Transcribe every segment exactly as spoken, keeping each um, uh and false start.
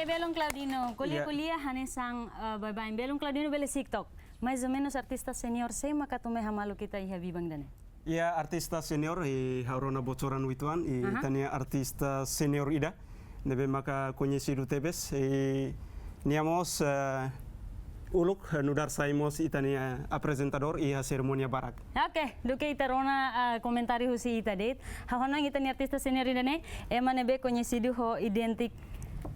Belun Claudino, ko'alia, ya, ko'alia hanesan, eh, baibain. Belun Claudino bele si'ik tok. Mais ou menus artista senior sé maka atu mai hamaluk ita iha Vibang ida-ne'e? Ya, artista senior, i ha'u rona bocoran uitoan, i, aha, ita-nia artista senior ida ne'ebé maka koñesidu tebes, i nia mós, eh, uluk, eh, nu'udar sai mós ita-nia aprezentadór iha serimónia barak. Oke, duké ita rona, eh, komentáriu husi ita de'it. Ha'u hanoin ita-nia artista senior ida-ne'e, ema ne'ebé koñesidu ho idéntiku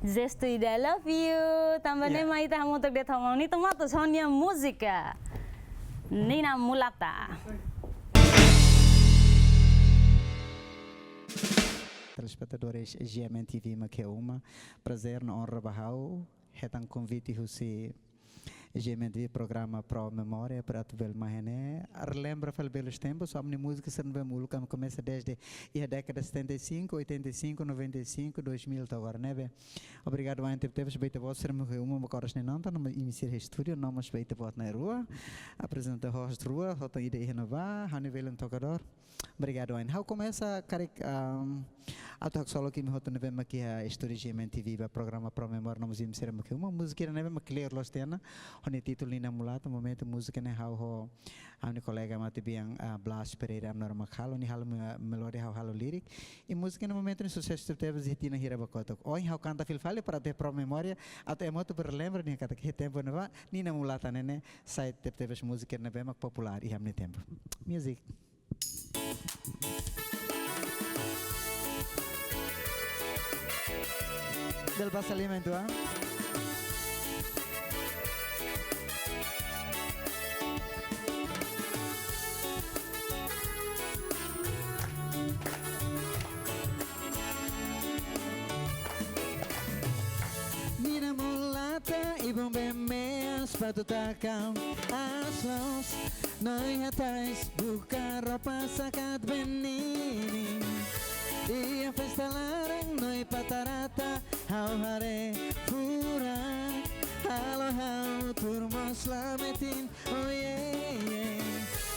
jestu ida, "I love you." Tanba, ya, ne'e mak ita hamutuk de'it ho maun Nito Matos ho nia múzika Nina Mulata. Telespetadores G M N T V, mak iha uma, prazér no onra ba ha'u hetan konvite husi G M N T V programa Pro Memória para atu bele mai ne'e relembra fali belus tempus, ami-nia múzika sira ne'ebé uluk ami komesa desde iha dékada setenta e cinco, oitenta e cinco, noventa e cinco, dois mil to'o agora ne'ebé. Obrigadu wa'in tebetebes ba ita-boot sira mak iha uma, mak oras ne'e nonton, no imi sira iha estúdiu, no mós ba ita-boot na'in-rua, aprezentadór host rua, hotu ida iha ne'ebá, ha'u-nia belun tokadór. Obrigadu wa'in. Ha'u komesa karik, um, atu haksolok imi hotu ne'ebé mak iha estúdiu G M N T V ba programa Pro Memória no mós imi sira mak iha uma, múzika ne'ebé mak kleur loos tiha ona, ho nia títulu Nina Mulata, momentu múzika ne'e ha'u ho ha'u-nia kolega matebian, ah, Blas Pereira, ami na'in-rua mak halo, nia halo me-, melódia, ha'u halo lirik. I múzika ne'e momentu ne'e susesu tebes iha tinan hira ba kotuk. Ohin ha'u kanta fila fali para atu iha Pro Memória, atu ema hotu bele relembra nia katak iha tempu ne'ebá, Nina Mulata ne'e, ne'e sai tebetebes múzika ne'ebé mak populár iha ami-nia tempu. Music. Bele basa liman tua. Nina Mulata, ibun bee mean, sapatu takan aas-loos, no iha tais buka roupa sakat bee ninin. Iha festa laran no iha patarata, ha'u haree furak, halo ha'u tuur mós la metin, oh yeah, yeah.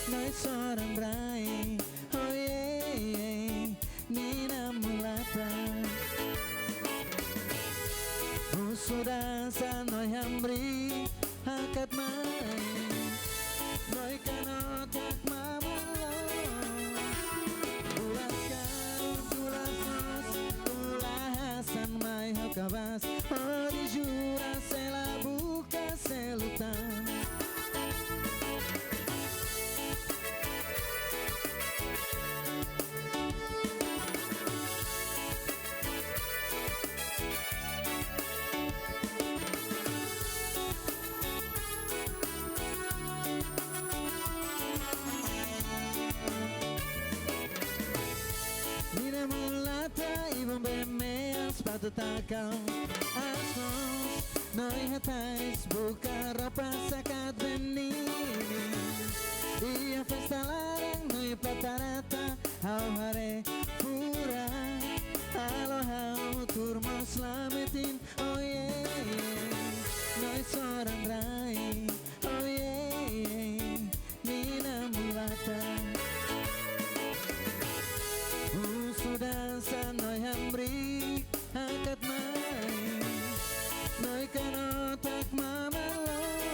No iha soran rai, oh yeah, yeah. Nina Mulata. Husu dansa no iha hamriik hakat mai. No iha kanotak mamaloos. Bulas karuk, bulas moos, hula hasan mai ho kabaas. Hodi jura sei la buka, sei luta. Nina Mulata, ibun bee mean, sapatu takan aas-loos, no iha tais buka roupa sakat bee ninin. Iha festa laran no iha patarata, ha'u haree furak, halo ha'u tuur mós la metin, oh yeah, yeah. No iha soran rai, oh yeah, yeah. Nina Mulata. Husu dansa no iha hamriik hakat mai. No iha kanotak mamaloos.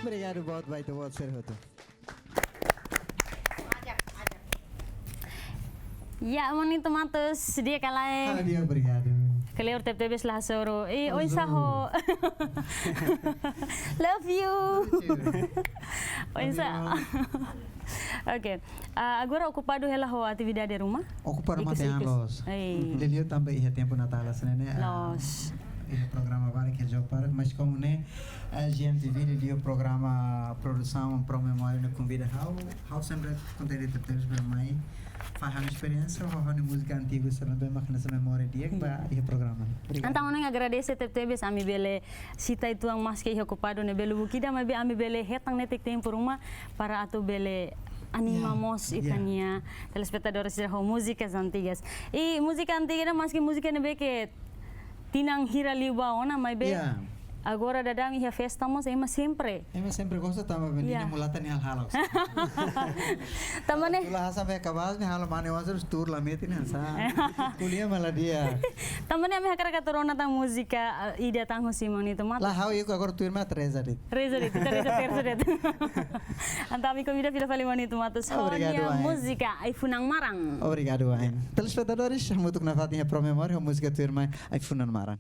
Obrigadu boot ba ita-boot sira hotu. Ya, Manito Matos, di'ak ka lae? Ah, di'ak, obrigadu. Kleur tebetebes la hasoru. I, oinsá ho? Love you. Love you. Oinsá? Love you. Oke. Ah, agora okupadu hela ho atividade ruma? Okupadu ikus, mate an ikus. Loos. Ei. Liuliu tanba iha tempu Natál hanesan ne'e, ah, loos. Iha programa barak ke job para, mas komu ne'e, ah, G M T V liuliu programa produsaun Promemória ne'e konvida ha'u, ha'u sempre kontente tebes ba mai fahe ha'u-nia esperiénsia, ho ha'u-nia múzika antigu, sira ne'ebé mak hanesan memória di'ak ba iha programa. Obrigadu. Entaun, ha'u agradese tebetebes ami bele sita uitoan maski iha okupadu ne'ebé lubuk ida, maibé ami bele hetan netik tempu ruma para atu bele anima, ya, mós, ya, ita-nia telespetadór sira ho múzikas antigas. I múzika antiga ne'e maski múzika ne'ebé ke tinan hira liubá ona, maibé, ya, agora daudaun iha festa mós ema sempre. Ema sempre gosta tanba, ya, menina mulata nia halo. Tanba ne'e. Tula hanesan be kabas nia halo mane wanser tur la mete nia hanesan. Ko'alia mak la di'ak. Tanba ne'e ami hakarak atu rona tan múzika, ah, ida tan husi Manito Matos. La, ha'u iha agora tuirmai reza de'it. Reza de'it, ita reza tersa de'it. Entaun ami konvida fila fali Manito Matos. Obrigadu, ho nia, ain, múzika Ai-funan Maran. Obrigadu, ain. Telespetadores, hamutuk nafatin iha Promemória ho múzika tuirmai Ai-funan Maran.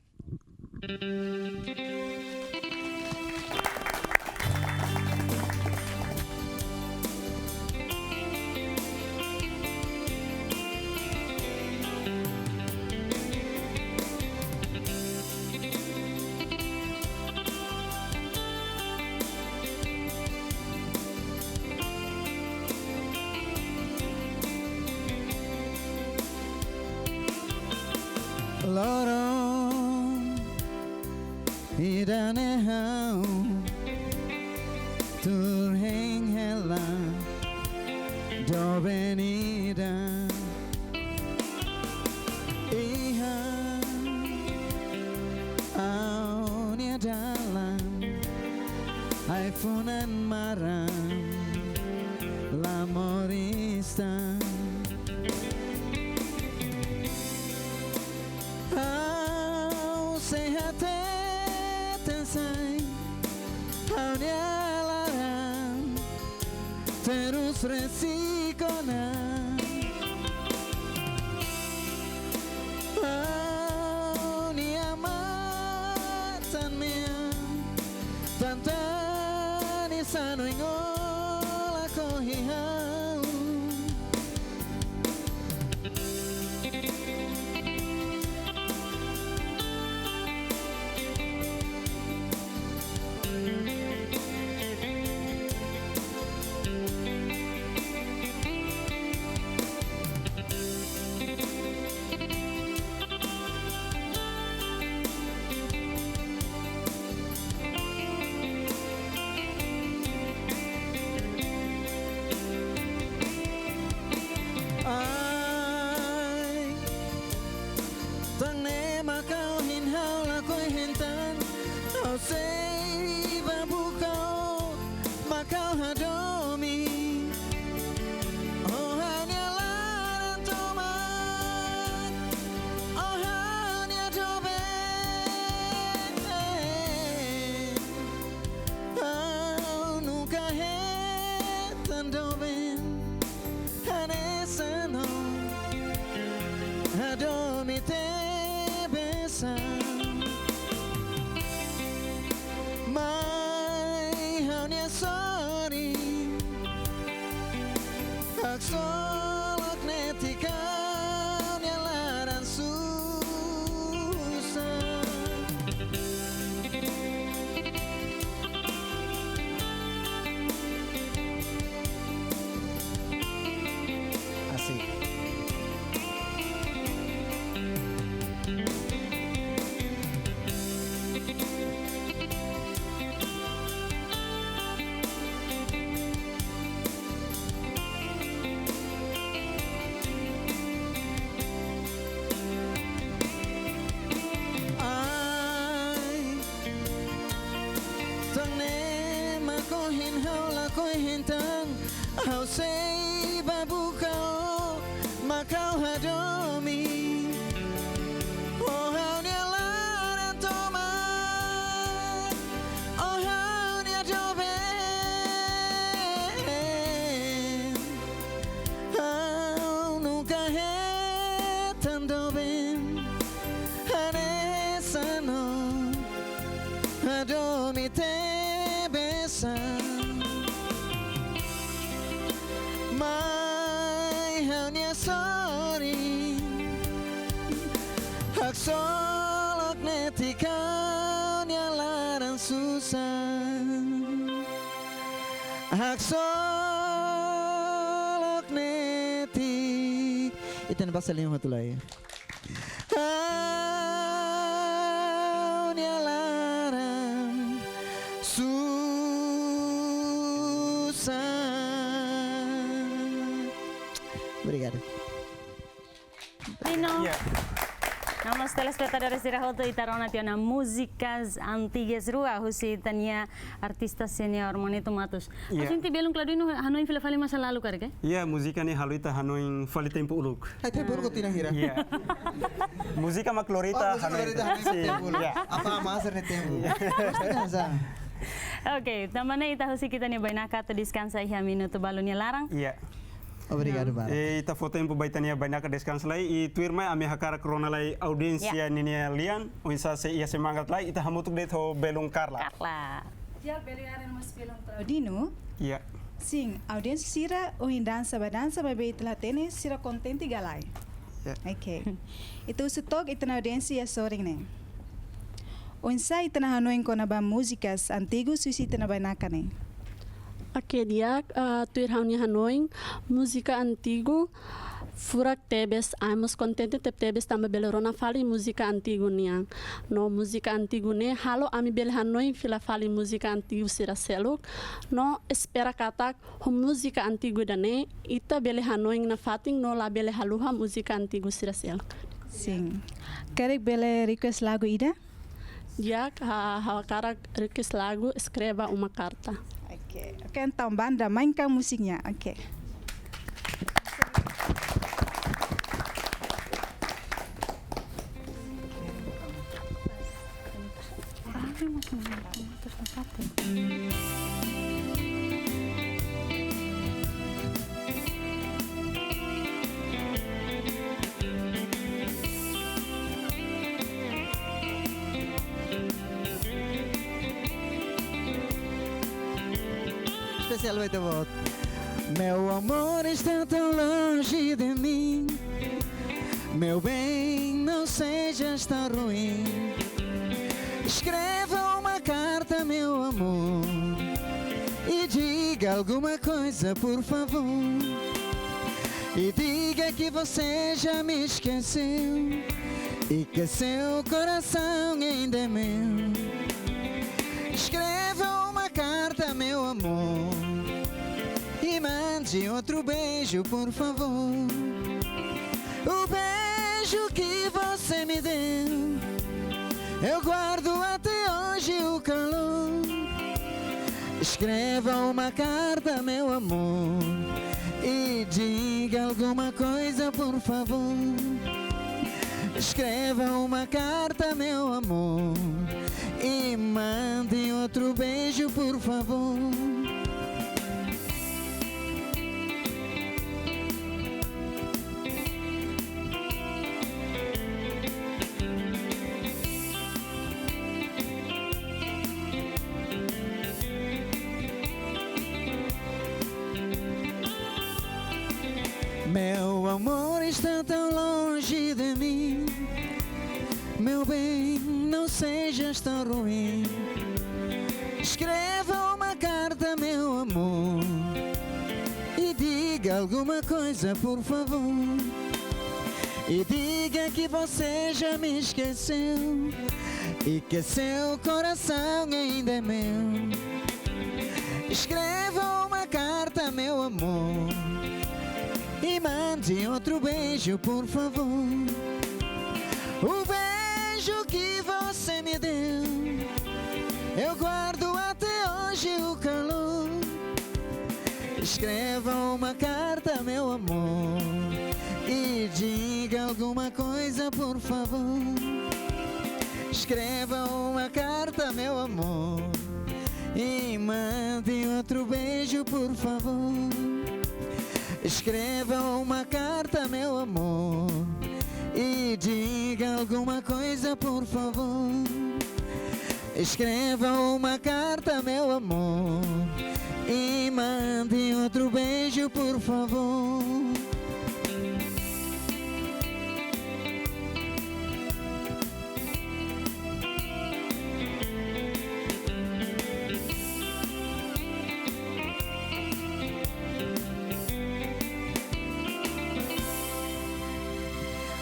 Loron ida-ne'e ha'u tuur hein hela doben ida iha ha'u-nia dalan, ai-funan maran la moris tan. Ha'u sei hatete sai ha'u-nia laran terus resik ona. Ha'u-nia matan-mean, tan-tanis anu ingola kohi ha'u. Ai, tan ne'e mak ohin ha'u lakohi hein tan, ha'u sei bá buka ó, mak ha'u hadomi. Ó ha'u-nia laran tomak, ó ha'u-nia doben. Ha'u nunka hetan doben hanesan ó, hadomi tebes an. Mai ha'u-nia sorin, haksolok netik ha'u-nia laran susar. Asik. Ai, tan ne'e mak ohin ha'u lakohi hein tan, ha'u sei bá buka ó, mak ha'u hadomi. Ó ha'u-nia laran tomak, ó ha'u-nia doben. Mai ha'u-nia sorin, haksolok netik ha'u-nia laran susar. Haksolok netik. Ita-nia basa liman hotu lai. Ha'u-nia laran susar. Obrigadu. Lino. Ya. No mós telespetadór sira hotu, ita rona tiha ona múzikas antigas rua husi ita-nia artista senior Manito Matos. Ya. Ha'u sente belun Claudino hanoin fila fali masa lalu karik, eh? Ya, múzika ne'e halo ita hanoin fali tempu uluk. Ai, tempu uluk tinan hira. Ya. Múzika mak lori ita hanoin. Oh, múzika lori ita hanoin tempu uluk. Ya. Apa masa ne'e tempu? Pasti kan sa. Oke, tanba ne'e ita husik ita-nia bainaka atu deskansa iha minutu balu nia laran. Ya. Obrigadu barak. Eh, ita fó tempu ba ita-nia bainaka deskansa lai, i tuirmai ami hakarak rona lai audiénsia ninia lian, oinsá se iha semangat lai, ita hamutuk de'it ho belun Carla. Carla. Di'ak, belun Aaron mós belun Claudino. Ya. Sin, audiénsia sira ohin dansa ba dansa, maibé ita la hatene sira kontente ka lae. Ya. Oke. Ita husu took ita-nia audiénsia sorin ne'e. Oinsá ita-nia hanoin kona-ba múzikas antigus husi ita-nia bainaka ne'e? Oke, di'ak, ah, tuir ha'u-nia hanoin, múzika antigu furak tebes, ami mós kontente tebetebes tanba bele rona fali múzika antigu nian. No múzika antigu ne'e halo ami bele hanoin fila fali múzika antigu sira seluk. No espera katak ho múzika antigu ida-ne'e, ita bele hanoin nafatin no labele haluha múzika antigu sira seluk. Sin. Karik bele request lagu ida? Ya, ha, ha'u hakarak request lagu Escreva uma Carta. Oke, oke, entaun banda mainkan musiknya. Oke. Especial ba ita-boot. Meu amor está tão longe de mim. Meu bem, não sejas tão ruim. Escreva uma carta, meu amor, e diga alguma coisa, por favor. E diga que você já me esqueceu e que seu coração ainda é meu. Escreva uma carta, meu amor, e mande outro beijo, por favor. O beijo que você me deu, eu guardo até hoje o calor. Escreva uma carta, meu amor, e diga alguma coisa, por favor. Escreva uma carta, meu amor, e mande outro beijo, por favor. Meu amor está tão longe de mim. Meu bem, não sejas tão ruim. Escreva uma carta, meu amor, e diga alguma coisa, por favor. E diga que você já me esqueceu e que seu coração ainda é meu. Escreva uma carta, meu amor, e mande outro beijo, por favor. O beijo que você me deu, eu guardo até hoje o calor. Escreva uma carta, meu amor, e diga alguma coisa, por favor. Escreva uma carta, meu amor, e mande outro beijo, por favor. Escreva uma carta, meu amor, e diga alguma coisa, por favor. Escreva uma carta, meu amor, E mande outro beijo, por favor.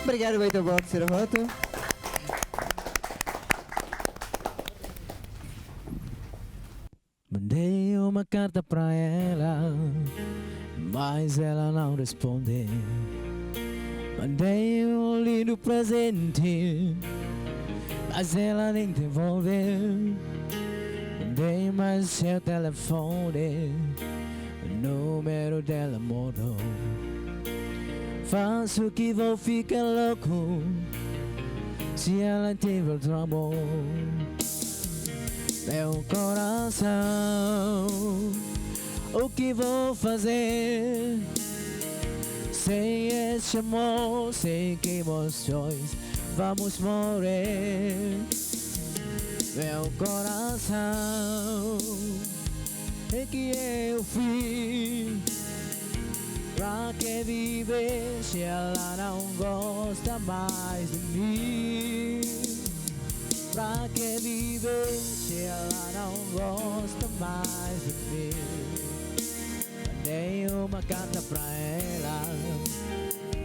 Obrigadu ba ita-boot sira hotu. Mandei uma carta pra ela, mas ela não responde. Mandei um lindo presente, mas ela nem devolve. Mandei mais seu telefone, o número dela mudou. Faço que vou ficar louco se ela tiver outro amor. Meu coração, o que vou fazer? Sem este amor, sei que nós dois vamos morrer. Meu coração, é que eu fiz? Pra que viver se ela não gosta mais de mim? Pra que viver se ela não gosta mais de mim? Mandei uma carta pra ela,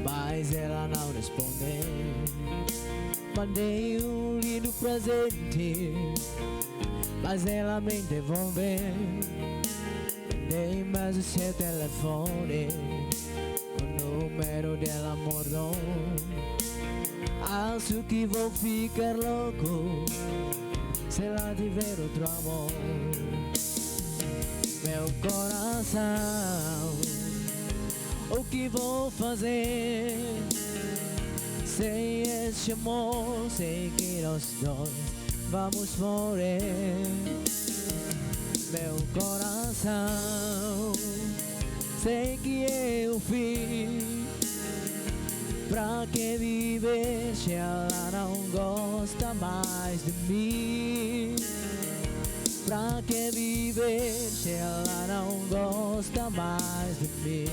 mas ela não respondeu. Mandei um lindo presente, mas ela me devolveu. Mandei mais o seu telefone, o número dela mudou. Acho que vou ficar louco se ela tiver outro amor. Meu coração, o que vou fazer? Sem este amor, sei que nós dois vamos morrer. Meu coração, sei que eu fiz. Pra que viver se ela não gosta mais de mim? Pra que viver se ela não gosta mais de mim?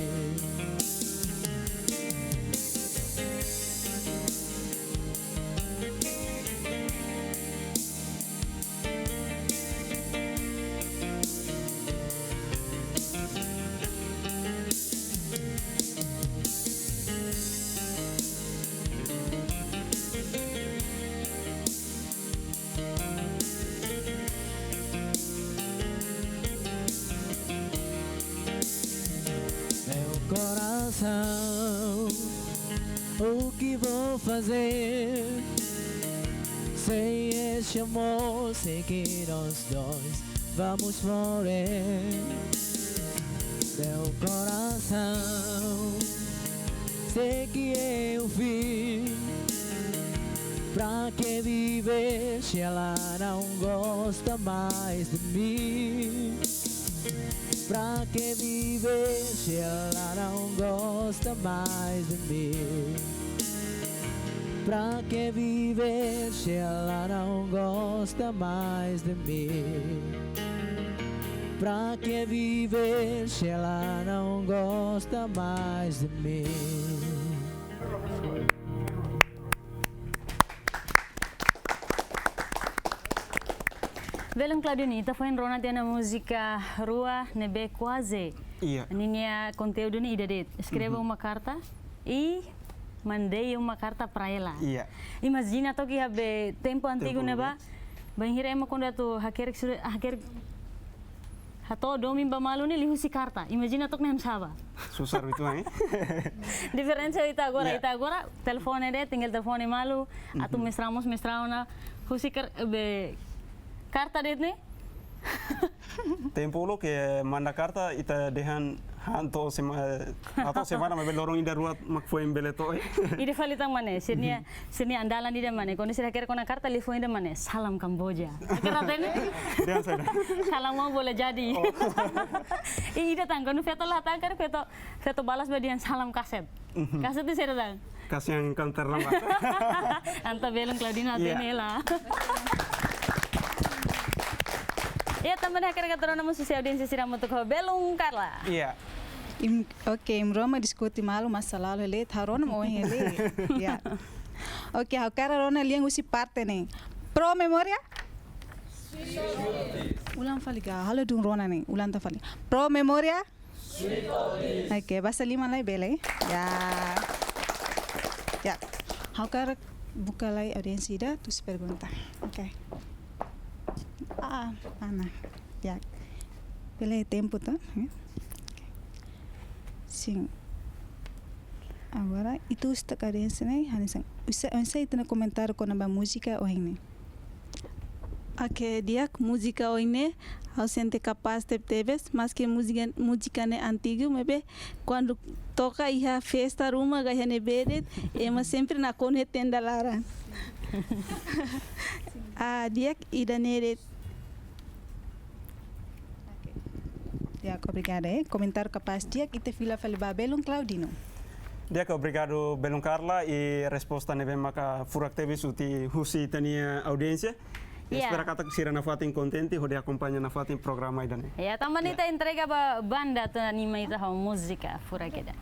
Meu coração, o que vou fazer? Sem este amor, sei que nós dois vamos morrer. Meu coração, sei que eu fiz. Pra que viver se ela não gosta mais de mim? Pra que viver se ela não gosta mais de mim? Pra que viver se ela não gosta mais de mim? Pra que viver se ela não gosta mais de mim? Belun Claudinho, ita foin rona tiha ona múzika rua ne'ebé kuaze. Iya. Ninia konteúdu ne'e ida de'it. Escreva uma carta e mandei uma carta pra ela. Iya. Imajina to'ok iha be tempu antigu ne'ebá. Tempu ne'ebá. Bainhira ema kuandu atu hakerek sira, hakerek hato'o domin ba malu ne'e liuhusi karta. Imajina to'ok ne'e hanesan ne'ebá. Susar itu, eh? Diferensa ita agora, iya, ita agora telefone de'it, tinggal telefone malu, atu mesra mós mesra ona husi kar-, be, karta de'it ne'e. Tempu uluk manda karta ita dehan hato'o sema-, hato'o semana maibé loron ida rua mak foin bele to'o, eh? Ida fali tan mane, sira-nia, sira-nia andalan ida mane. Kuandu sira hakerek ona karta liafuan ida mane, salam Kamboja. Karta ne'e? Dehan saida? Salam mau boleh jadi. Oh. I ida tan, kuandu feto la hatán karik, feto, feto balas ba dehan salam kaset. Kaset itu saida tan? Kaset yang kau terlambat. Entaun belun Claudinho, iya, hatene hela. Ya, tanba ne'e ha'u hakarak atu rona mós husi audiénsia sira hamutuk ho belun Carla. Iya. Imi, oke, imi rona mak diskute malu, masalah lo, ha'u rona mak oin hela. Ya. Oke, ha'u hakarak rona lian husi parte ne'e. Pro memoria? Ulang fali ka, halo dun rona ne'e, ulang tan fali. Pro memoria? Oke, basa liman lai bele. Ya. Ya. Ha'u hakarak buka lai audiénsia ida, tuir pergunta. Oke. Ah, Ana. Ya. Bele tempu to, ya. Oke. Sin. Agora, ita husu tan audiénsia ne'e, hanesan, oinsá, oinsá ita-nia komentáriu kona-ba múzika ohin ne'e? Oke, di'ak, múzika ohin ne'e, ha'u sente kapás tebetebes, maski múzika, múzika ne'e antigu, maibé kuandu toka iha festa ruma ka iha ne'ebé de'it, ema sempre nakonu iha tenda laran. Ah, di'ak, ida-ne'e de'it. Oke. Di'ak, obrigada, eh. Komentáriu kapás di'ak, ita fila fali ba belun Claudino. Di'ak, obrigadu belun Carla, i resposta ne'ebé maka furak tebes husi, husi ita-nia audiénsia. Ya. Espera katak sira nafatin kontente hodi akompaña nafatin programa ida-ne'e. Ya, tanba ne'e ita entrega ba banda atu anima ita ho múzika furak ida.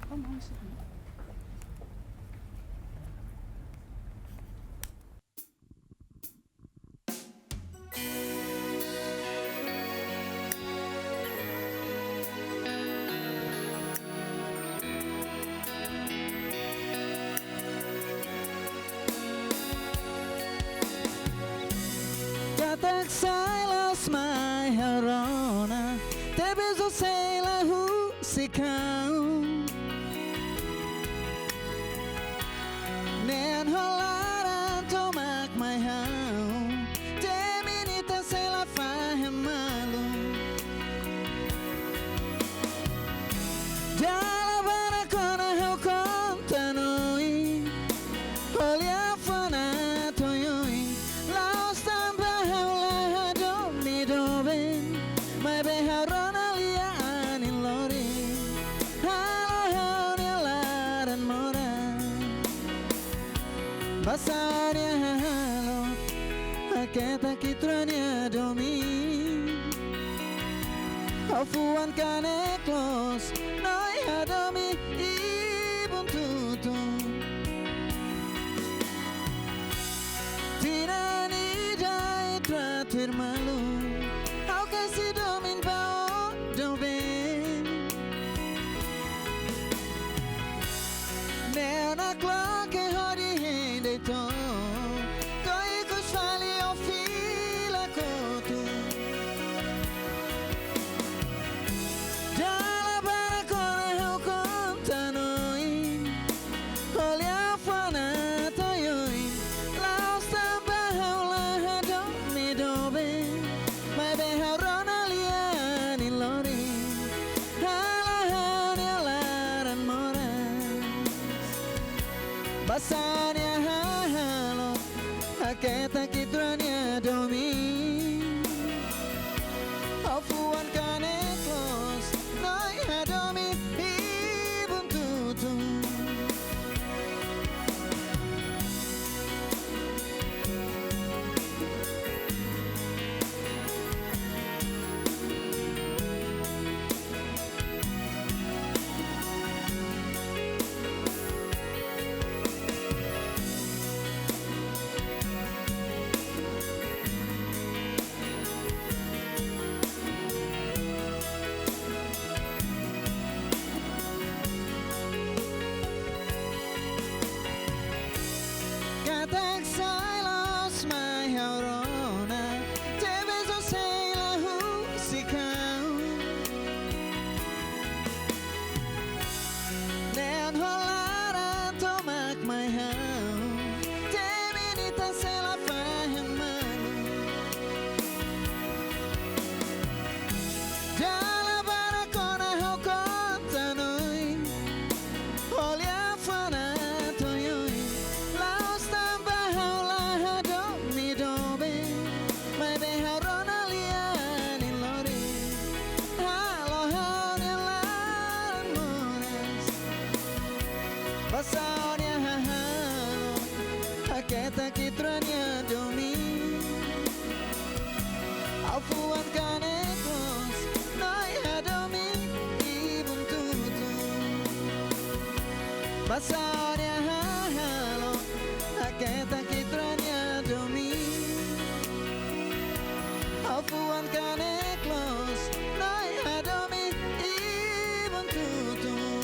Katak sai loos mai ha'u rona, tebes ó sei la husik ha'u. Neon ho laran tomak mai ha'u, temi ita sei la fahe malu. Dala barak ona ha'u konta no imi, ho liafuan atu oioin, la'ós tanba ha'u la hadomi doben, maibé ha'u rona lia anin lorin, halo ha'u-nia laran moras. Basa ó-nia hahalok, haketak ita rua nia domin. Ha'u fuan kanek loos, no imi hadomi ibun tutun. Tinan ida ita rua tuir malu, ha'u kasi domin ba ó doben. Neon nakloke hodi hein de'it ó, to'o ikus fali ó fila kotuk. Dala barak ona ha'u konta no imi, ho liafuan atu oioin, la'ós tanba ha'u la hadomi doben, maibé ha'u rona lia anin lorin, halo ha'u-nia laran moras. Basa ó-nia hahalok, haketak ita rua nia domin. Ha'u fuan kanek loos, no imi hadomi ibun tutun. Katak sai loos mai ha'u rona, tebes ó sei la husik ha'u. Neon ho laran tomak mai ha'u, temi ita sei la fahe malu. Dala barak ona ha'u konta no imi, ho liafuan atu oioin, la'ós tanba ha'u la hadomi doben, maibé ha'u rona lia anin lorin, halo ha'u-nia laran moras. Basa ó-nia hahalok, haketak ita rua nia domin. Ha'u fuan kanek Pasar ya hahalo, haketak ita-nia domin. Ha'u fuan kanek loos, Na'i hadomi ibun tutun.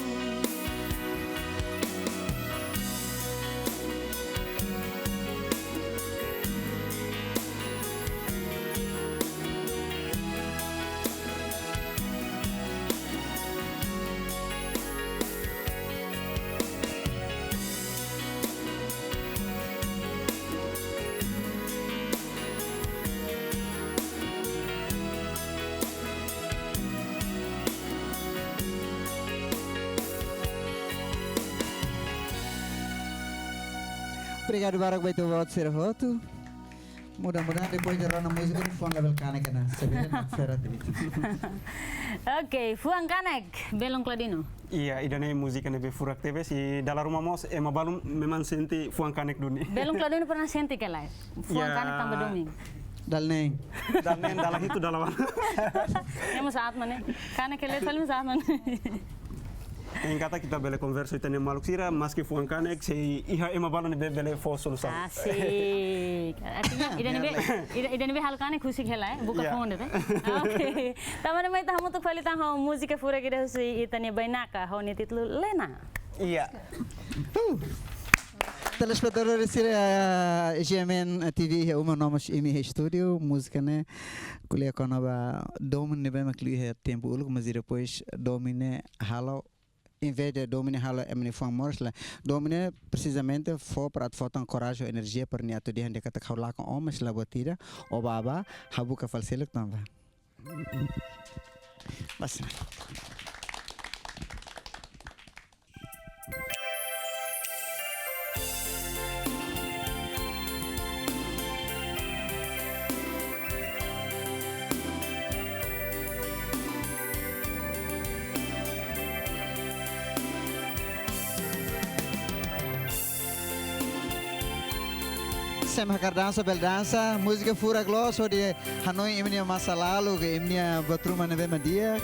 Obrigadu barak ba ita-boot sira hotu. Mudah-mudahan depois de rona múzika ne'e fuan labele kanek ona. Sebenarnya nak ferat itu. Oke, fuan kanek, belun Claudino. Iya, ida-ne'e múzika ne'ebé furak tebes, i dala ruma mós ema balun memang sente fuan kanek duni. Belun Claudino pernah sente ka lae? Fuan kanek tanba domin. Dala neen. Dala neen, dala hitu, dala walu. Ema saat mana? Kanek kele paling saat mana? Yang kata kita bele konversa ita-nia maluk sira, maski fuan kanek, sei iha ema balun ne'ebé bele fó solusaun. Asik. Artinya, ida ne'ebé, ida, ida ne'ebé halo kanek husik hela, eh? Buka phone deh. Oke. Tanba ne'e mai ita hamutuk fali tan ho múzika furak ida husi ita-nia bainaka, ho nia títulu Lena. Iya. Telespetadór sira, eh, G M N T V iha uma no mós imi iha estúdiu, múzika ne'e ko'alia kona-ba domin ne'ebé mak liu iha tempu uluk, mas i depois domin ne'e halo, em vez de domin ne'e halo ema nia fuan moras, lae, domin ne'e precisamente fó para atu fó tan korajen, enerjia para nia atu dehan dehan katak ha'u lakon o, mas la buat ida, o bá bá, ha'u buka fali seluk tanba. Basta. Se ema hakarak dansa, bele dansa, múzika furak loos, hodi hanoin imi-nia masa lalu, ka imi-nia buat ruma ne'ebé mak di'ak.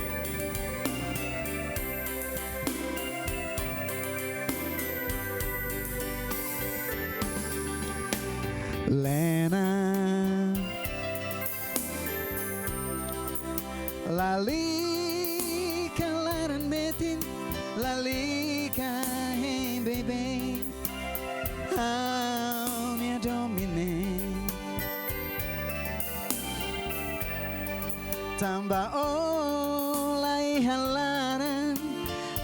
Lena. Lalika laran metin, lalika hein beibein. Ha'u-nia domin ne'e. Tanba o la iha laran,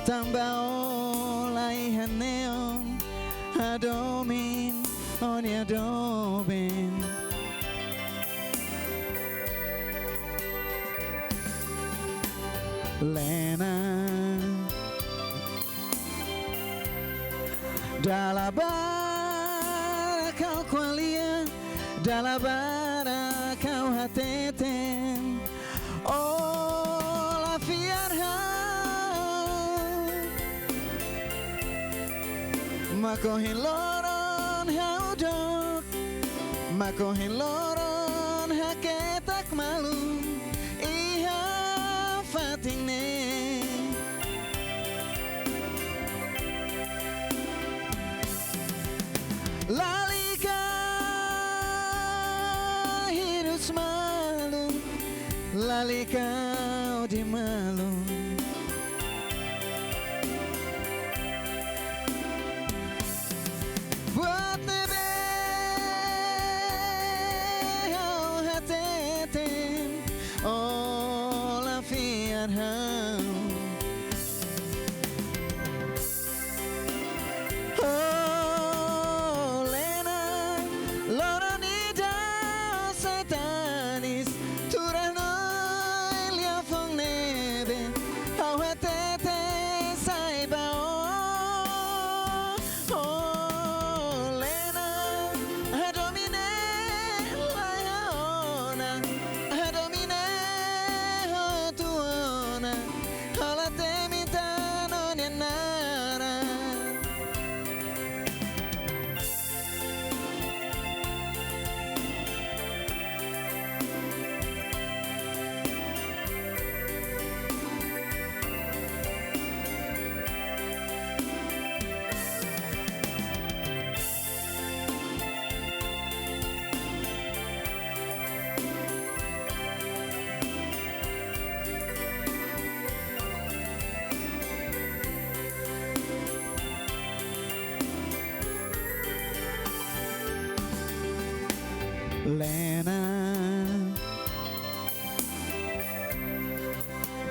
tanba o la iha neon, hadomi ó-nia doben. Lena. Dala barak ha'u ko'alia, dala barak ha'u hateten. Ó la fiar ha'u. Mak ohin loron ha'u dook, mak ohin loron haketak malu iha fatin ne'e. Lalika hirus malu, lalika odi malu. Buat ne'ebé ha'u hateten, ó la fiar ha'u. Oh, Lena, loron ida sai tanis, tuur hanoin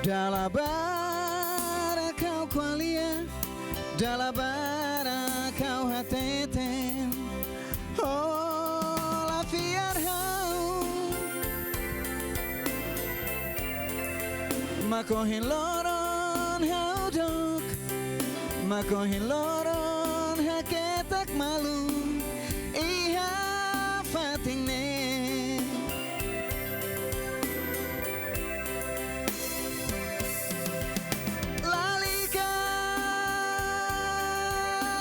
Dala barak ha'u ko'alia, dala barak ha'u hatete, ó la fiar ha'u. Mak ohin loron ha'u dook, mak ohin loron haketak malu iha fatin ne'e. Lalika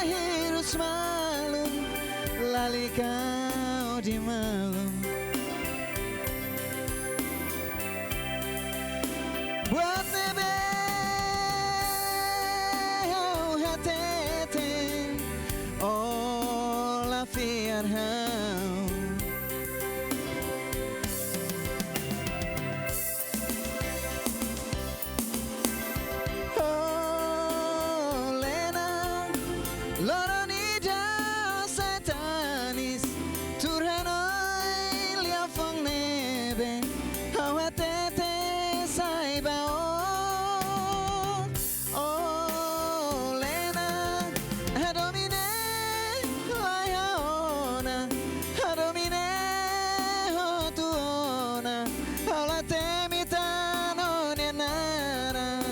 hirus malu, lalika odi malu. Buat ne'ebé ha'u hatete, ó la fiar ha'u. Ó Lena, loron ida ó sai tanis, tuur hanoin liafuan ne'ebé ha'u hatete sai ba ó. Ó Lena, hadomi ne'e la iha ona, hadomi ne'e hotu ona, ha'u la temi tan ó-nia naran.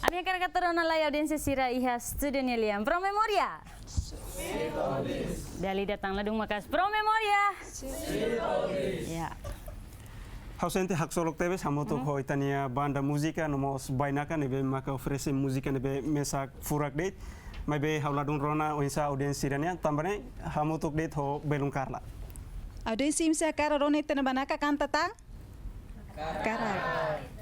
Ami hakarak atu rona lai audiénsia sira iha estúdiu nia lian. Pro Memória. Dali datang ladún maka'as Pro Memória. Ya. Ha'u sente haksolok tebes hamutuk ho ita-nia banda múzika no mós Bainaka ne'ebé maka oferese múzika ne'ebé mesak furak de'it. Maibé ha'u ladún rona oinsá audiénsia sira-nian, tanba ne'e hamutuk de'it ho belun Carla. Audiénsia, imi sei hakarak rona ita-nia Bainaka kanta tan? Hakarak.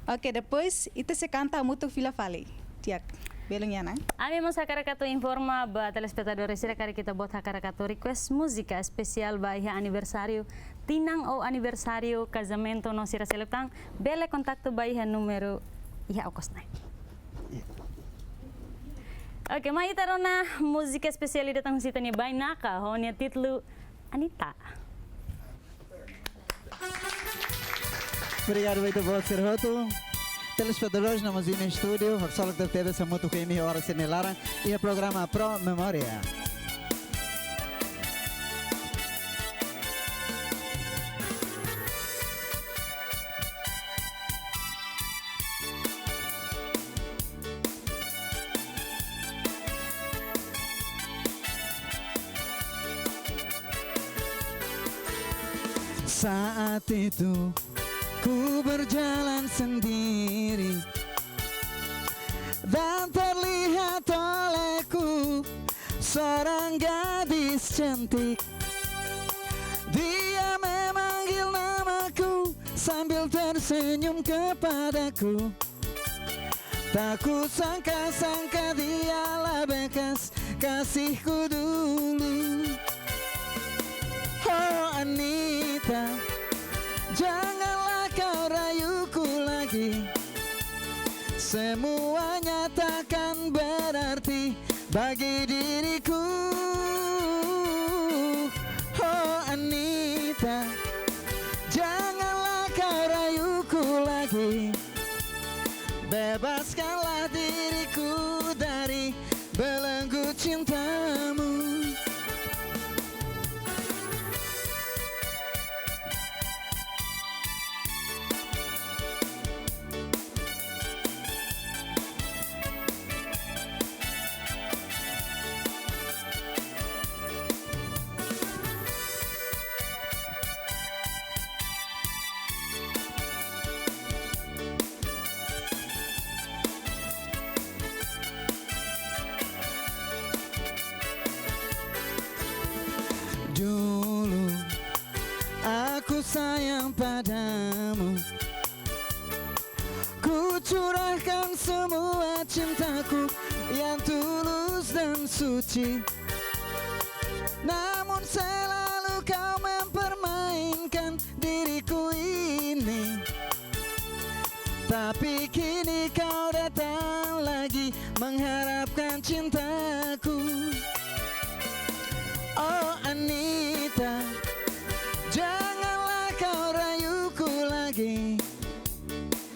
Oke, depois ita sei kanta hamutuk fila fali. Di'ak, belun Yana. Ami mós hakarak atu informa ba telespetadór sira karik ita-boot hakarak atu request múzika espesiál ba iha aniversáriu tinan ou aniversáriu kazamentu no sira seluk tan, bele kontaktu ba iha númeru iha okos ne'e. Oke, mai ita rona múzika espesiál ida tan husi ita-nia Bainaka, ho nia títulu Anita. Obrigadu ba ita-boot sira hotu. Telespetadores no mós imi iha estúdiu, haksolok tebes hamutuk ho imi oras ne'e laran iha programa Pro Memória. Saat itu ku berjalan sendiri dan terlihat olehku seorang gadis cantik. Dia memanggil namaku sambil tersenyum kepadaku. Tak kusangka-sangka dialah bekas kasihku dulu. Oh Anita, janganlah kau rayuku lagi. Semuanya takkan berarti bagi diriku. Oh Anita, janganlah kau rayuku lagi. Bebaskanlah diriku dari belenggu cintamu. Sayang padamu. Ku curahkan semua cintaku yang tulus dan suci. Namun selalu kau mempermainkan diriku ini. Tapi kini kau datang lagi mengharapkan cintaku. Oh Anita, janganlah kau rayuku lagi.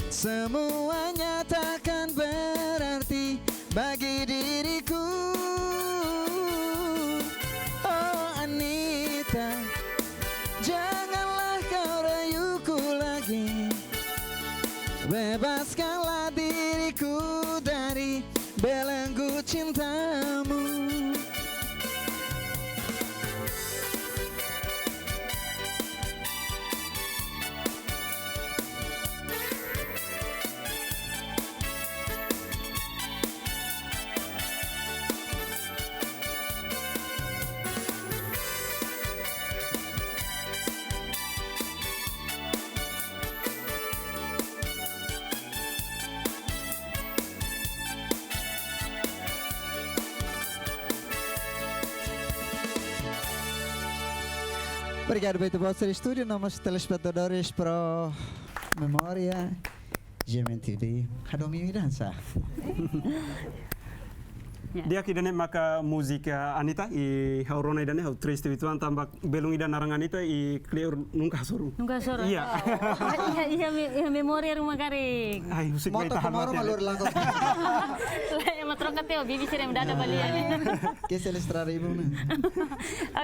Semuanya takkan berarti bagi diriku. Oh Anita, janganlah kau rayuku lagi. Bebaskanlah diriku dari belenggu cintamu. Obrigadu, Beto Boss Studio, nomós telespetadores pro Memória, G M N T V. Hadomi imi dansa. Ya. Di'ak, ida-ne'e maka múzika Anita, i ha'u rona ida-ne'e ha'u triste uitoan tanba belun ida naran Anita i kleur nunka hasoru. Nunka hasoru. Iya. Oh, iha, iha me-, iha memória ruma karik. Ai, husik mai tahan mate. Lae, ema troka tiha, bibi sira ema dada balian. Ke selestra ibu na.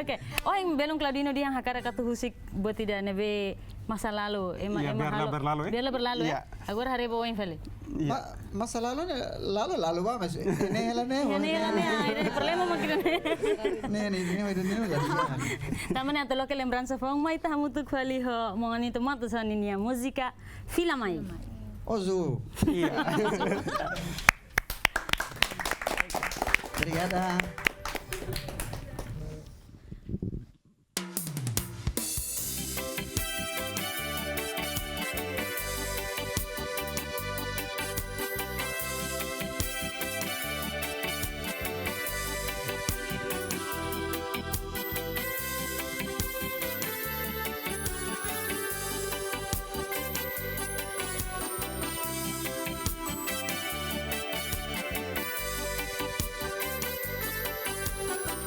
Oke. Oh, yang belun Claudino dehan hakarak atu husik buat ida ne'ebé masa lalu, ema, iya, ema biarlah halo. Berlalu, ya. Biarlah berlalu, ya. Iya. Agora haree ba oin fali. Iya. Ma-, masa lalu ne'e, lalu, lalu ba, mas. Ne'e hela ne'e, ne'e hela ne'e, ah, ida-ne'e problema mak ida-ne'e. Ne'e, ne'e, ne'e, ne'e, ne'e, ne'e. Tanba ne'e atu loke lembransa foun mai ita hamutuk fali ho maun Anita Matos ho ninia múzika Fila Mai. Ozu. Iya. Obrigada.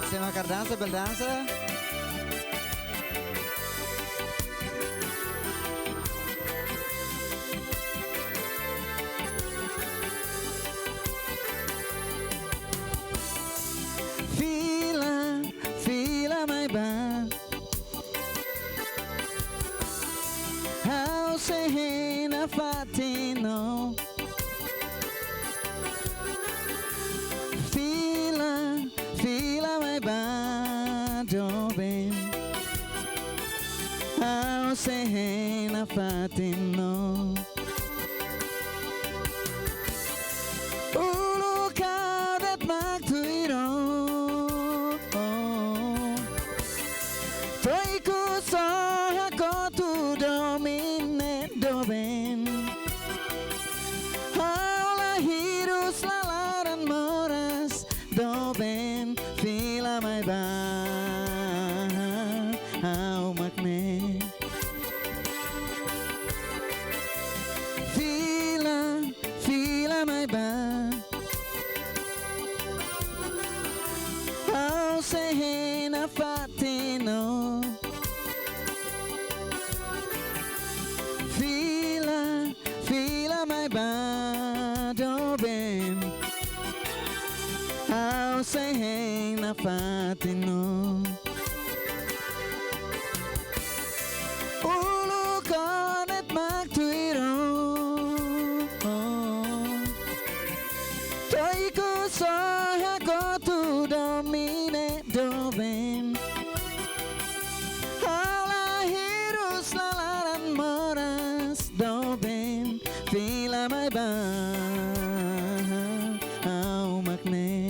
Sé mak hakarak dansa, bele dansa. Fila, fila mai ba. Ha'u sei hein nafatin ó. Fila, fila mai ba doben. Ha'u sei hein nafatin ó. Uluk ha'u de'it mak tuir ó. To'o ikus ó hakotu domin ne'e doben. Ha'u la hirus lalaran moras doben. Fila mai ba, ha'u mak ne'e. Fila, fila mai ba. Ha'u sei hein nafatin ó. Fila, fila mai ba doben. Ha'u sei hein nafatin ó. Uluk ó de'it mak tuir ó. To'o ikus ó hakotu domin ne'e doben. Ha'u la hirus lalaran moras doben. Fila mai ba, ha'u mak ne'e.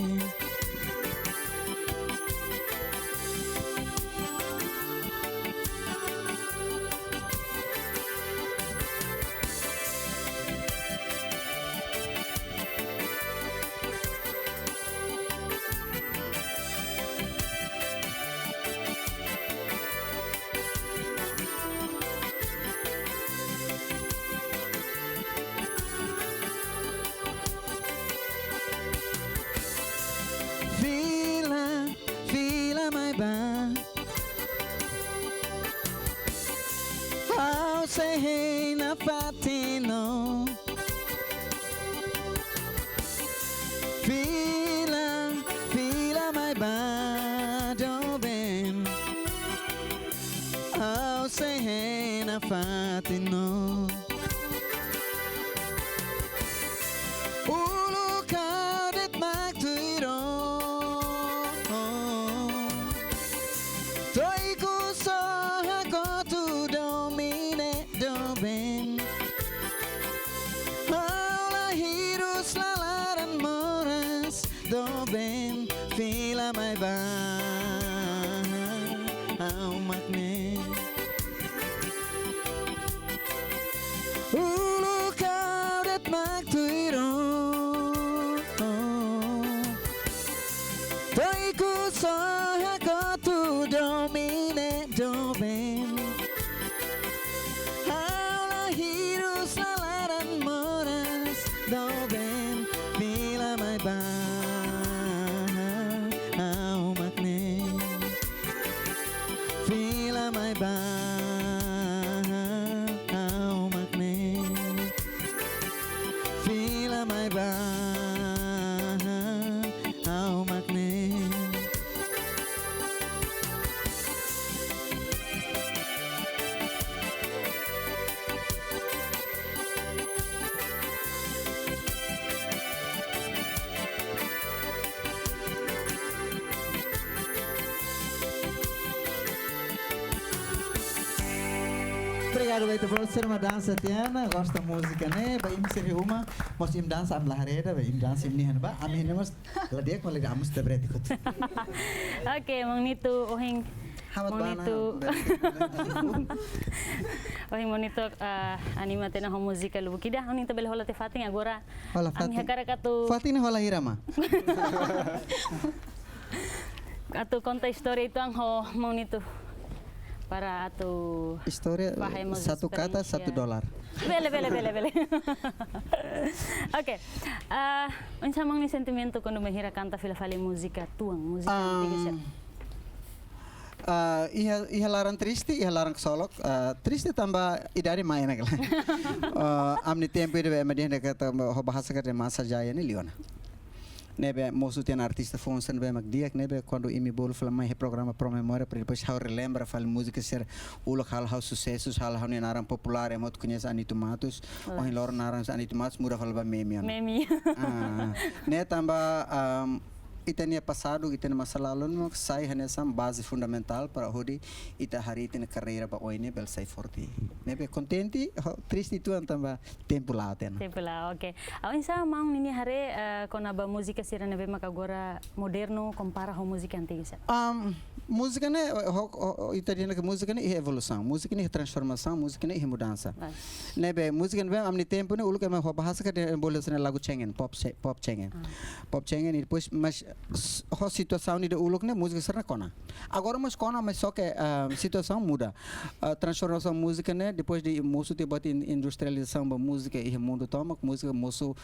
Sei hein nafatin ó. Fila, fila mai bá doben. Ha'u sei hein nafatin ó. Uluk ha'u de'it mak tuir ó. To'o ikus ó hakotu domin ne'e doben. Ha'u la hirus, la laran moras doben. Fila mai bá, ha'u mak ne'e. Uluk ha'u de'it mak tuir ó. To'o ikus ó hakotu domin ne'e doben. Ha'u la hirus, la laran moras doben. Fila mai bá, ha'u mak ne'e. Fila mai bá, ha'u mak ne'e. Fila mai bá, ha'u mak ne'e. Obrigadu ba ita-boot sira mak dansa tiha ona, gosta múzika ne'e, ba imi sira iha uma, mós imi dansa, ami la haree ida, ba imi dansa imi-nian ba, ami ne'e mós la di'ak, maibé ida amos te brete kot. Oke, Maun Nito, ohin Hamat Maun bana, Nito. Bana. Ohin Maun Nito, ah, anima tiha ona ho múzika lubuk ida, ohin ita bele hola tiha fatin agora. Hola ami fatin. Hakarak atu. Fatin hola hira mak? Atu konta istória uitoan ho Maun Nito. Para atu. Istória, fahe mós satu kata, esperiénsia. Satu dolar. Bele, bele, bele, bele. Oke. Ah, oinsá Maun nia sentimentu kuandu bainhira kanta fila fali múzika tuan, múzika. Am, antigu sira? Ah, iha, iha laran triste, iha laran ksolok. Ah, triste tanba idade mai ona kala. Ah, ami-nia tempu ida be ema dehan katak ho bahasa katak masa jaya ne'e liu ona. Ne'ebé mosu tiha ona artista foun sira ne'ebé mak di'ak ne'ebé kuandu imi bolu fila mai iha programa Promemória, para depois ha'u relembra fali múzika sira uluk halo ha'u susesu, halo ha'u-nia naran populár, ema hotu koñese Anito Matos, oh, ohin loron naran Anito Matos muda fali ba meme ona. Meme. Ah, ne'e tanba, am, ita-nia pasadu, ita-nia masa lalu ne'e mak sai hanesan baze fundamentál para hodi ita harii ita-nia karreira ba oin ne'e bele sai forte. Ne'ebé kontente, ho, triste uitoan tanba tempu la'o tiha ona. Tempu la'o, oke. Oinsá Maun ninia haree, eh, kona-ba múzika sira ne'ebé mak agora modernu kompara ho múzika antigu sira? Am, múzika ne'e, ho, ho, ho, ita dehan katak múzika ne'e iha evolusaun, múzika ne'e iha transformasaun, múzika ne'e iha mudansa. Loos. Ne'ebé múzika ne'ebé ami-nia tempu ne'e uluk ema ho bahasa katak ema bolu hanesan lagu cengeng, pop ce-, pop cengeng. Ah. Pop cengeng, i depois, mas, s-, ho situasaun ida uluk ne'e múzika sira ne'e kona. Agora mós kona, mas só ke, ah, situasaun muda. Ah, transformasaun múzika ne'e, depois de mosu tiha buat in-, industrializasaun ba múzika iha mundu tomak, múzika mosu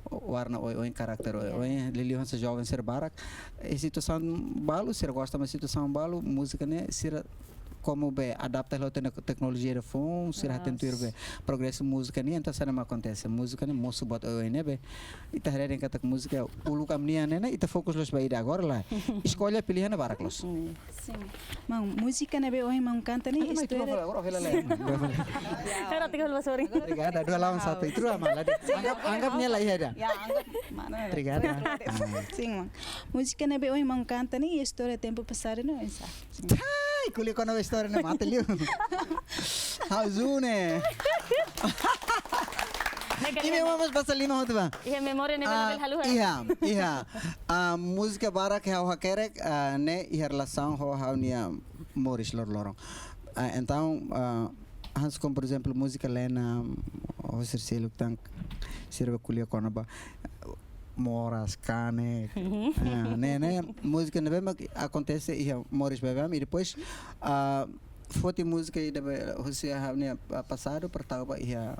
warna oioin, karakter oioin, liuliu hanesan joven sira barak. I situasaun balu, sira gosta mai situasaun balu, múzika ne'e, sira komu be adapta hela ho tek-, teknolojia ida foun, sira hatene tuir be progresu múzika nian, entaun saida mak akontese. Múzika ne'e mosu buat oioin ne'ebé ita haree dehan katak múzika uluk ami-nian ne'e, ne'e ita fokus loos ba ida, agora lae. Eskolla pilihan ne'e barak loos. Hmm. Sin. Maun, múzika ne'ebé ohin maun kanta ne'e, ah, istória. Agora, ohin la le. Karik atu halo ba sorin. Obrigada, dua lawan satu. Itu mah la. Anggap, anggap nia la iha ida. Ya, anggap mana. Obrigada. Ah. Sin, maun. Múzika ne'ebé ohin maun kanta ne'e, istória tempu pasadu ne'e, oinsá? Cai, ko'alia kona-ba istória ne'e mate liu. Ha'u june. Imi mós basa liman hotu ba. Iha memória ne'ebé, ah, labele haluha. Iha, iha. Ah, múzika barak ke ha'u hakerek, ah, ne'e iha relasaun ho ha'u-nia moris loroloron. Ah, entaun, ah, hanesan komu, por ezemplu, múzika Lena, ho sira seluk tan, sira be ko'alia kona-ba moras, kanek. Uhum. Ah, ne'e, ne'e, múzika ne'ebé mak akontese iha moris ba ami, i depois, ah, foti múzika ida be husi ha'u-nia, ah, pasadu, para tau ba iha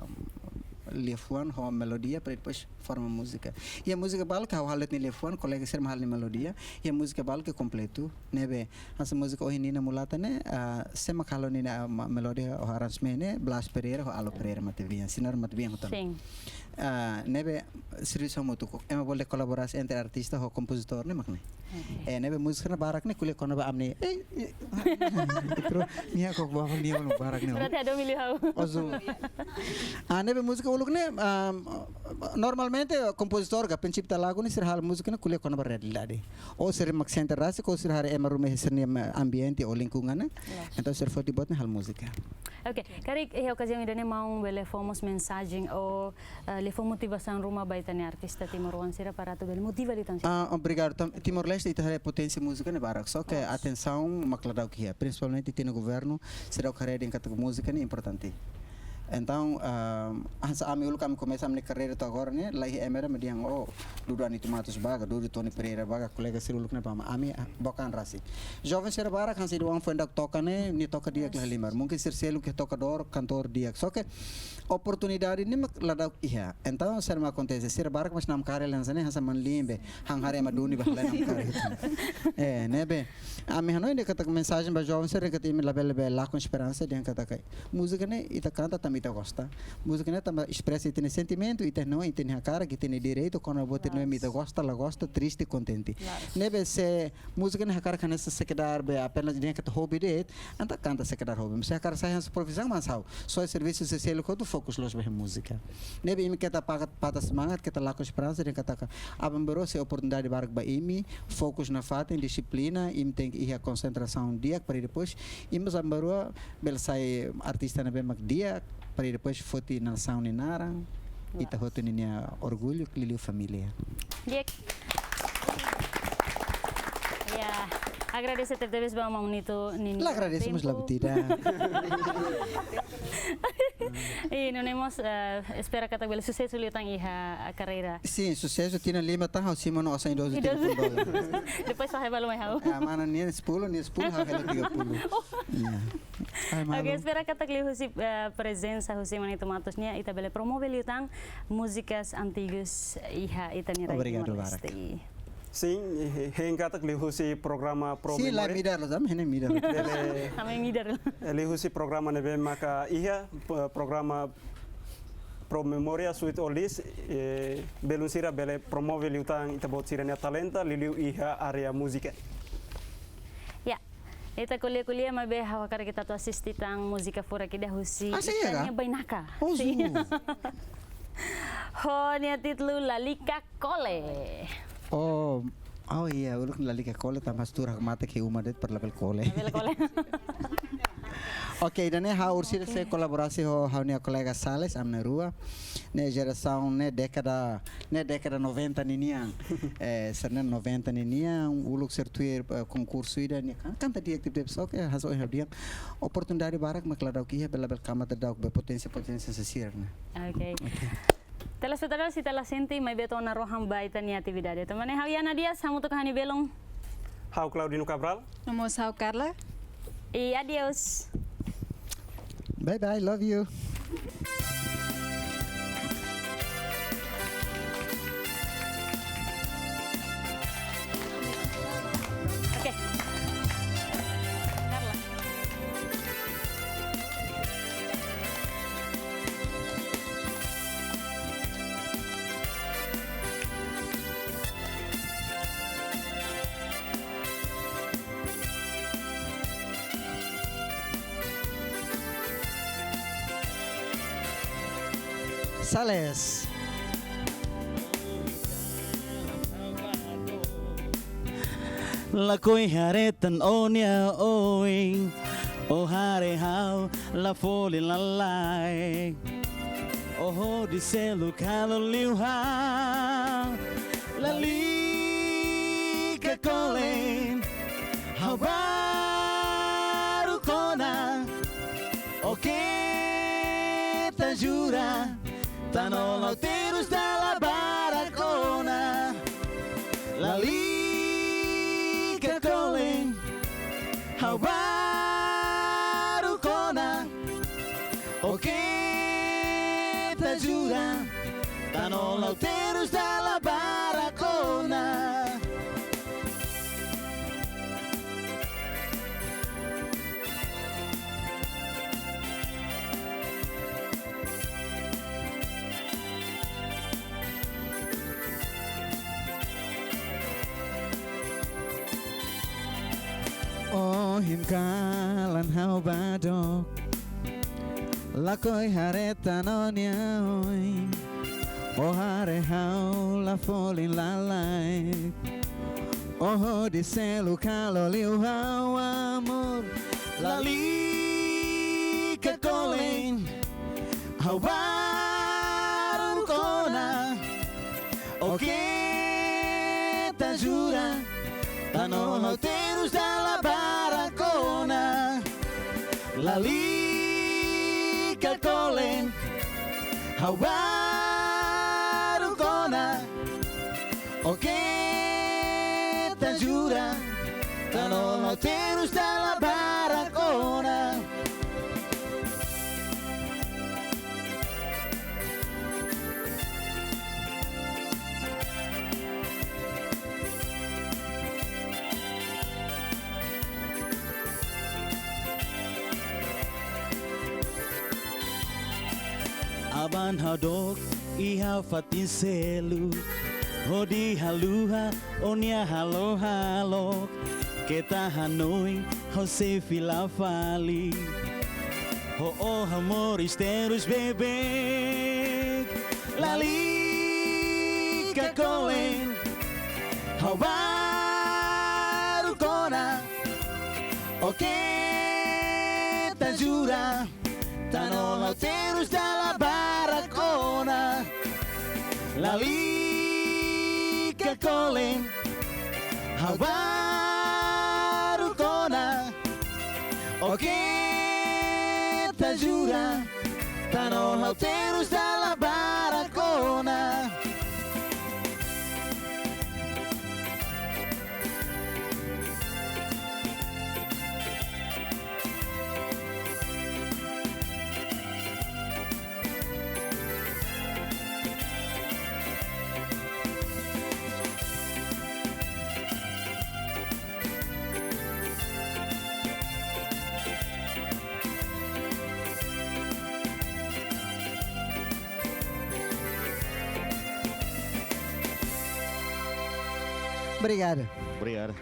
liafuan ho melodia, para depois forma múzika. Iha múzika balu ke ha'u halo de'it nia liafuan, kolega sira mak halo nia melodia, iha múzika balu ke kompletu, ne'ebé hanesan múzika Ohin Nina Mulata ne'e, ah, sé mak halo nia, ah, ma-, melodia ho aransementu ne'e, Blas Pereira ho Alo Pereira matebian, Sinar matebian hotu. Sin. Ah, ne'ebé servisu hamutuk, ema bolu de'it kolaborasaun entre artista ho kompozitór ne'e mak ne'e. Oke. Eh, ne'ebé múzika ne'e barak ne'e ko'alia kona-ba ami-nia, eh, eh, ah, nia kok bawa nia barak ne'e. Berarti ada milih hau. Ozu. Ah, ne'ebé múzika uluk ne'e, ah, normalmente kompozitór ka pencipta lagu ne'e sira halo múzika ne'e ko'alia kona-ba realidade. Ou sira mak sente rasik, ou sira haree ema ruma iha sira-nia ambiente ou lingkungan ne'e. Yes. Entaun sira foti buat ne'e halo múzika. Oke, karik iha okaziaun ida-ne'e maun bele fó mós mensajen ou, eh, liafuan motivasaun ruma ba ita-nia artista timoroan sira para atu bele motiva liután sira. Ah, obrigadu. Tam-, Timor-Leste ita haree poténsia múzika ne'e barak, só ke atensaun mak ladauk iha, prinsipalmente ita-nia governu seidauk haree dehan katak múzika ne'e importante. Entaun, ah, hanesan ami uluk ami komesa ami-nia karreira to'o agora ne'e, la iha ema ida mak dehan, oh, dudu Anitta Matos ba ka, dudu Tony Pereira ba ka, kolega sira uluk ne'ebá mak ami, ah, bokan rasik. Joven sira barak hanesan ida-ne'ebé foin daudauk toka ne'e, nia toka di'ak iha halimar. Mungkin sira seluk ke tokadór, kantór di'ak. Só ke oportunidade ne'e mak ladauk iha. Entaun, saida mak akontese, sira barak mós namkari hanesan ne'e, hanesan Manlimbe, han haree ema duni ba la namkari. Eh, ne'ebé ami hanoin dehan katak mensajen ba joven sira katak imi labele bele lakon esperansa dehan katak múzika ne'e ita kanta tanba ita gosta. Múzika ne'e tanba espresa ita-nia sentimentu, ita-nia, ita-nia hakarak, ita-nia direitu, kona-ba buat ne'ebé ita gosta, la gosta, triste, kontente. Ne'ebé se múzika ne'e hakarak hanesan sekedar be apenas dehan katak hobi de'it, entaun kanta sekedar hobi. Mas se hakarak sai hanesan profisaun mak ha'u. Só servisu sira seluk hotu fokus loos ba múzika. Ne'ebé imi keta pa-, patah semangat, keta lakon esperansa dehan katak aban-bainrua sei oportunidade barak ba imi, fokus nafatin, dixiplina, imi tenke iha konsentrasaun di'ak para depois imi aban-bainrua bele sai artista ne'ebé mak di'ak, para depois foti nasaun nia naran, ita hotu ninia orgullu, liuliu família. Di'ak. Ya, agradese tebetebes ba maun Nito ninia tempu. La agradese mós la buat ida. I nune'e mós, eh, espera katak bele susesu liután iha karreira. Sin, susesu tinan lima tan ha'u simu ona osan idozu tiga puluh dolar. Depois só hela balu mai ha'u. Ah, mana nia sepuluh, nia sepuluh, ha'u hela tiga puluh. Oh. Ya. Ai, malu. Oke, espera katak liuhusi, eh, prezensa husi maun Nito Matos nian, ita bele promove liután múzikas antigus iha ita-nia rai Timor-Leste. Obrigadu barak. Sin, he-, hein katak liuhusi programa Pro Sin, la Memoria. Midar loos, ami hein midar. Bele Ami midar. Liuhusi programa ne'ebé maka iha, p-, programa Pro Memoria Sweet Oldies, eh, belun sira bele promove liután ita-boot sira-nia talenta, liuliu iha área múzika. Ya. Ita ko'alia-ko'alia maibé ha'u hakarak ita atu asiste tan múzika furak ida husi Ah, sin, ya, ita-nia kan? Bainaka. Oh, Sin. Sin. Ho nia títulu Lalika Kole. Oh, oh iya, uluk Lalika Kole tanba stura mata ke uma de'it para labele kole. Labele kole. Oke, ida-ne'e ha'u orsida sei Oke. Kolaborasi ho ha'u-nia kolega Sales, ami na'in-rua. Ne'e jerasaun, ne'e dékada, ne'e dékada noventa ninian. Eh, sira-ne'e noventa ninian, uluk sira tuir, eh, konkursu ida-ne'e kan, kanta di'ak tebes, oke, haso hadian. Oportunidade barak mak ladauk iha, bele bele kama daudauk be poténsia-poténsia sira-ne'e. Oke. Oke. Telespetadór, se ita la sente, maibé to'o ona rohan ba ita-nia atividade. Tanba ne'e ha'u Yana Dias, hamutuk ho ha'u-nia belun. Ha'u Claudino Cabral. No mós ha'u Carla. I adeus. Bye bye, love you. Oke. Carla. Sales. Lakohi haree tan ó-nia oin, ó haree ha'u la fó lalais. Ó hodi seluk halo liu ha'u, Lalika Kole, ha'u baruk ona, ó keta jura, tan ó la'o terus dala barak ona. Lalika Kole, ha'u baruk ona, ó keta jura, Tan no ha'u terus dala barak ona. Ohin kalan ha'u ba dook, lakohi haree tan ó-nia oin. Ó haree ha'u la folin lalais. Ó hodi selu kalo liu ha'u amor. Lalika kolen, ha'u baruk ona. Ó keta jura, tan no ha'u terus dala barak ona. Lalika kolen, ha'u baruk ona. Ó keta jura, tan no ha'u terus dala barak ona. Aban ha'u dook iha fatin seluk, hodi haluha ó-nia hahalok. Keta hanoin ha'u sei fila fali, ho ó ha'u moris terus beibeik. Lalika kolen, ha'u baruk ona. Ó keta jura, tan no ha'u terus dala barak ona. Lalika kolen, ha'u baruk ona. Ó keta jura, tan no ha'u terus dala barak ona. Obrigadu. Obrigadu.